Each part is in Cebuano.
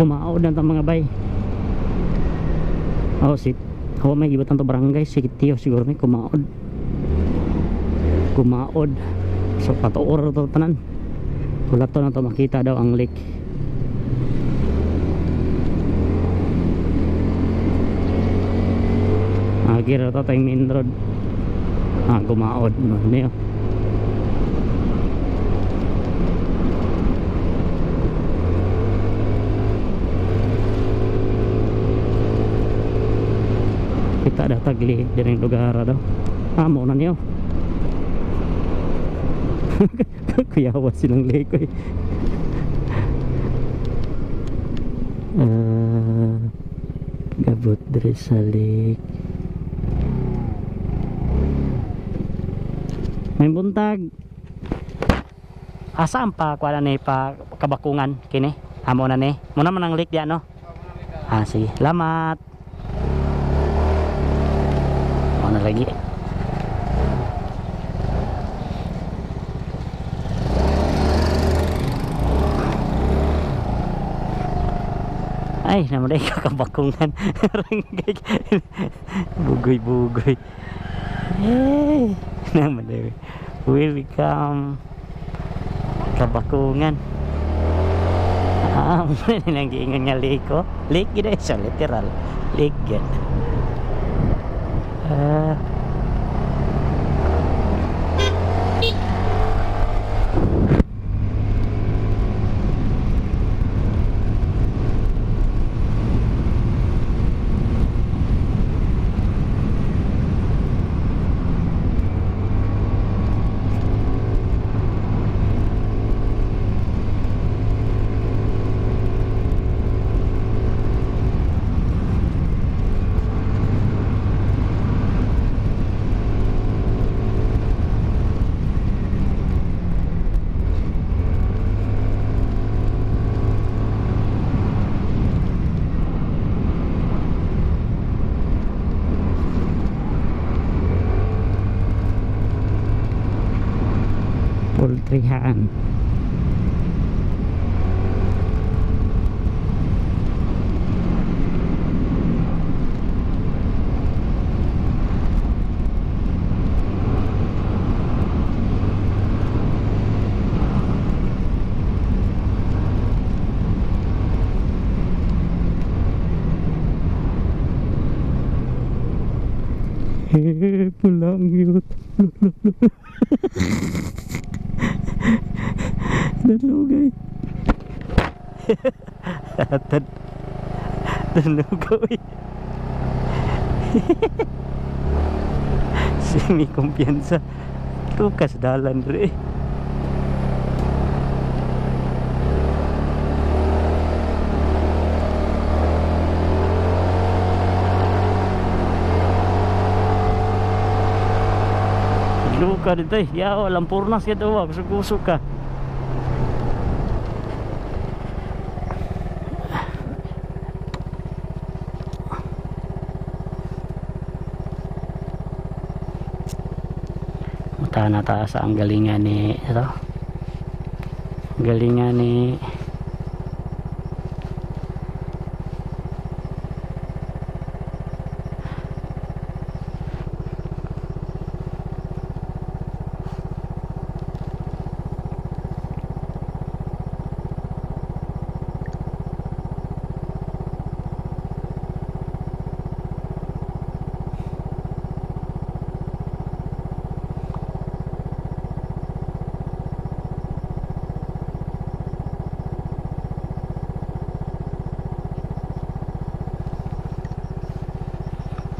Kumaod na ta, mga bay. Oh, si oh, may gibatan to barangay sitio siguro, may kumaod. Kumaod. So patuor to tanan. Kulato na to, makita daw ang lake. Ah, gira to tayong main road. Ah, gumaod no niyo. Kita dah tagli diring lugar daw. Ah, mo na niyo. Kuyawa silang lake eh. Ah, gabot diri sa lake. May buntag. Asa ang pa kuan ni pa kabakungan kini? Amo na ni. Muna man ang lake diyan, no? Ah, sige. Salamat. Mo na lagi. Ay, naman ay kakabakungan. Bugoy, bugoy. Eh, naman ay. Welcome. Kabakungan. Ah, nilang giingon nga lake ko. Lake gid ay siya, literal. Lake gid. Ah. Poultryhan. Eh, pulang yun. Nalugay. Tad. Nalugay. Simi kumpiyansa. Tukas dalan re. Luka dito eh. Ya, lampurnas gitu. Wah, kusuk-kusuk ka. Muta na ta sa ang galingan ni ito. Galingan ni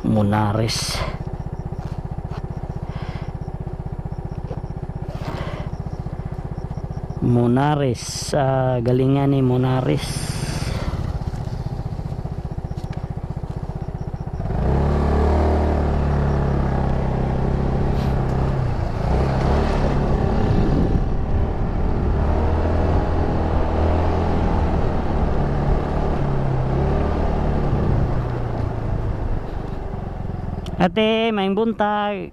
Munares. Munares, ah, galingan ni Munares. Ate, may buntag.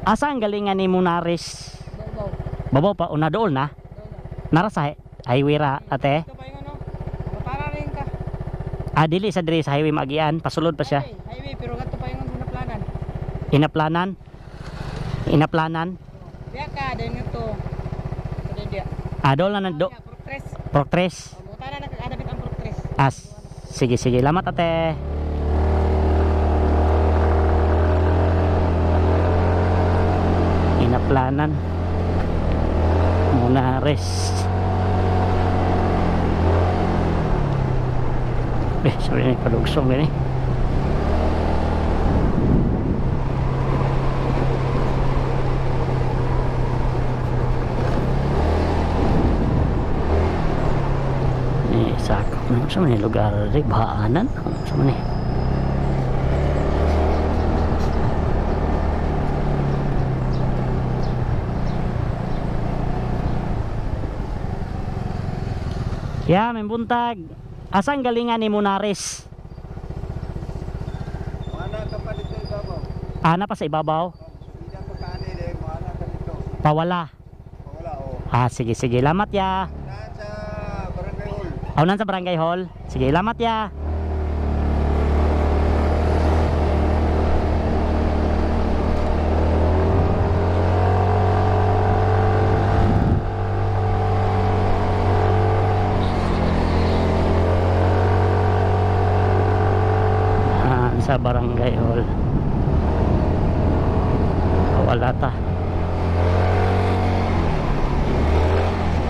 Asa ang galingan ni Munares? Babaw pa, una dool na. Nara sa highway ra, ate. Ito pa yung ano? Matara rin ka. Ah, dili sa diri sa highway maagian, pasulod pa siya. Highway, pero ngadto pa yung inaplanan. Inaplanan. Inaplanan. Diya ka, then ngadto. Sa diya. Ah, dool na do. Proktres. Proktres. Mutana na kag ang Proktres. Ah, sige sige. Lamat ate. Inaplanan. Monares. Eh, sorry na palugsong gani. Eh, sakop na. Sa man lugar rin, bahaanan. Sa man eh. Ya, may buntag. Asang galingan ni Munares? Mana ka pa dito ibabaw. Ana pa sa ibabaw. Subida pa ka ani dahil mana ka dito. Pawala. Wala oh. Ah, sige sige. Lamat ya. Naan sa barangay hall. Aunan sa barangay hall. Sige, lamat ya. Ah, sa barangay hall. Wala ta.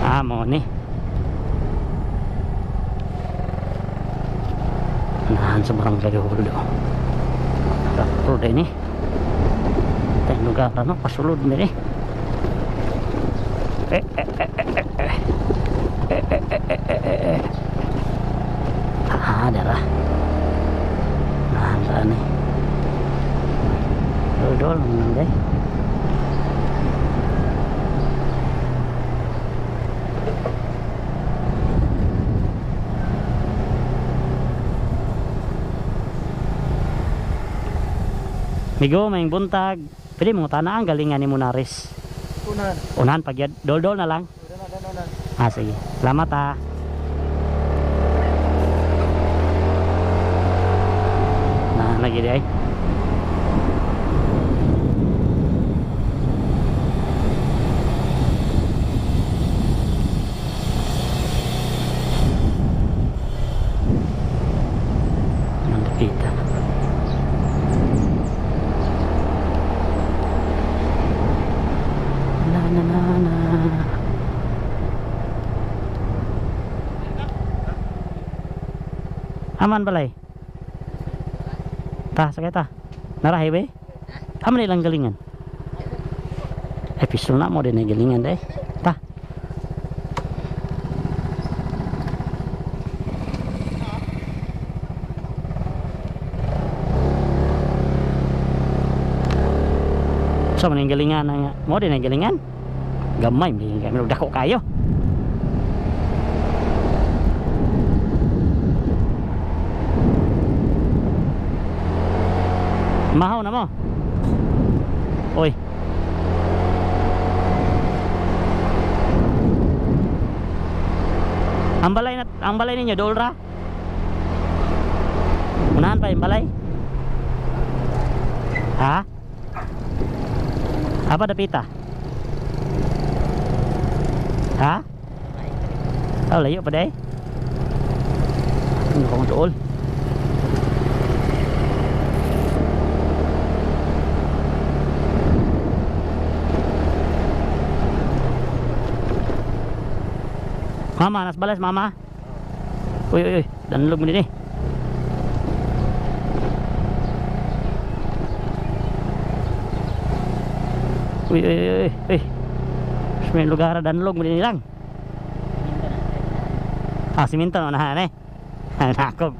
Ah, mo ni. Unahan sa barangay hall do. Road din eh. Tayong lugar ano, pasulod na eh. Eh, eh, eh, eh, eh, eh. Eh, eh, eh, eh, eh, eh, eh. Ah, dara. Unahan saan eh. Dol, dol, ang nanday. Migo, may buntag. Pwede mo tana ang galingan ni Munares. Unan. Unahan pag dol-dol na lang. Unan, unan. Ah, sige. Salamat ah. Na, lagi di ay. Anong dapita? Na na na na. Aman balay. Ta, sakay ta. Nara highway? Aman ilang galingan. Eh, pistol na mo din ay galingan day. Ta. So, man yung galingan na nga. Mo din ay galingan. Gamay, may gamay. Dako kayo. Mahaw na mo. Oy. Ang balay na ang balay ninyo dolra. Unahan pa yung balay. Ha? Apa dapita? Ha? Oh, layo pa day. Ano kong dool? Mama, nas balas mama. Uy, uy, uy, danlog mo din eh. Uy, uy, uy, uy, uy. Sa may lugar, danlog mo din lang. Ah, siminto na unahan eh. Nakog.